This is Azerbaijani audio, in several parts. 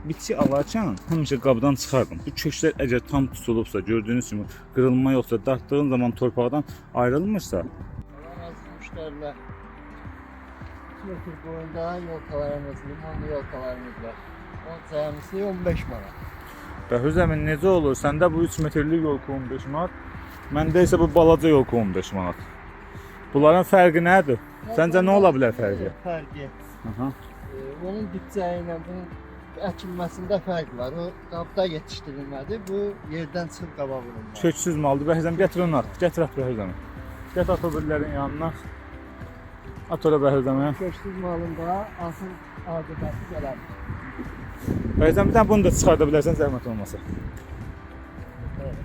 Bitki alarkən həmişə qabdan çıxardım. Bu köklər əgər tam tutulubsa, gördüyünüz kimi qırılma yoxsa, dartdığın zaman torpaqdan ayrılmırsa, Salam əziz müştərilər. 2 metr boyunda yolkalarımız, limonlu yolkalarımız var. 10 cəmisi 15 manat. Bəhruz əmi necə olur? Səndə bu 3 metrlik yolka 15 manat, məndə isə bu balaca yolka 15 manat. Bunların fərqi nədir? Səncə nə ola bilər fərqi? Fərqi. Aha. Onun dipçəyi ilə bunun əkilməsində fərq var. O qabda yetişdirilmədi, bu yerdən çıxıb qaba vurulmalı. Köksüz maldır. Bəhruz əmi gətir onu at. Gətir at Bəhruz əmi. Gətir at o birilərin yanına. At ora Bəhruz əmi. Köksüz malın da asıl aqibəti belədir. Bəhruz əmi bir dənə bunu da çıxarda bilərsən zəhmət olmasa. Evet.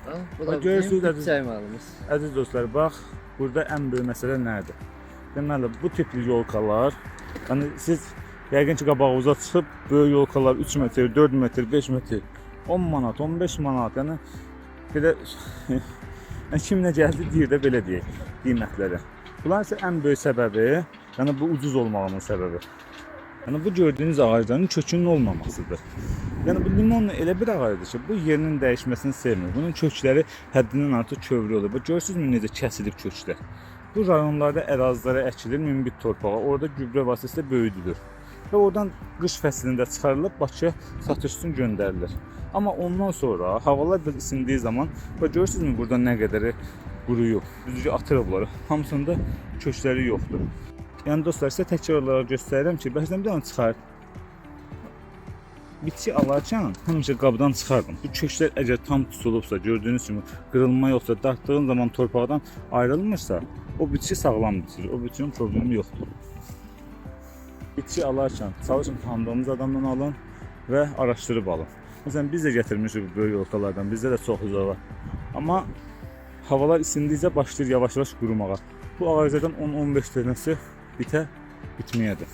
Ha, bu da Bax, görürsünüz bizim əziz- dipçək malımız. Əziz dostlar, bax, burada ən böyük məsələ nədir? Deməli, bu tipli yolkalar, yəni siz yəqin ki, qabağınıza çıxıb böyük yolkalar 3 metr, 4 metr, 5 metr, 10 manat, 15 manat, yəni belə yəni kim nə gəldi deyir də belə deyək qiymətləri. Bunların isə ən böyük səbəbi, yəni bu ucuz olmağının səbəbi. Yəni bu gördüyünüz ağacların kökünün olmamasıdır. Yəni bu limon elə bir ağacdır ki, bu yerinin dəyişməsini sevmir. Bunun kökləri həddindən artıq kövrü olur. Bax görürsünüzmü necə kəsilib köklər? Bu rayonlarda ərazilərə əkilir münbit torpağa. Orada gübrə vasitəsilə böyüdülür. Və oradan qış fəslində çıxarılıb Bakıya satış üçün göndərilir. Amma ondan sonra havalar biraz isindiyi zaman bax görürsünüzmü burada nə qədəri quruyub. Düzgün atırıq bunları. Hamısında kökləri yoxdur. Yəni dostlar sizə təkrar olaraq göstərirəm ki, bəzən bir dənə çıxart. Bitki alarkən həmişə qabdan çıxardım. Bu köklər əgər tam tutulubsa, gördüyünüz kimi qırılma yoxsa, dartdığın zaman torpaqdan ayrılmırsa, o bitki sağlam bitir. O bitkinin problemi yoxdur. Bitki alarkən çalışın tanıdığınız adamdan alın və araşdırıb alın. Məsələn biz də gətirmişik bu böyük yolkalardan, bizdə də çox uzağı var. Amma havalar isindikcə başlayır yavaş-yavaş qurumağa. Bu ağaclardan 10-15 dənəsi bitə bitməyədir.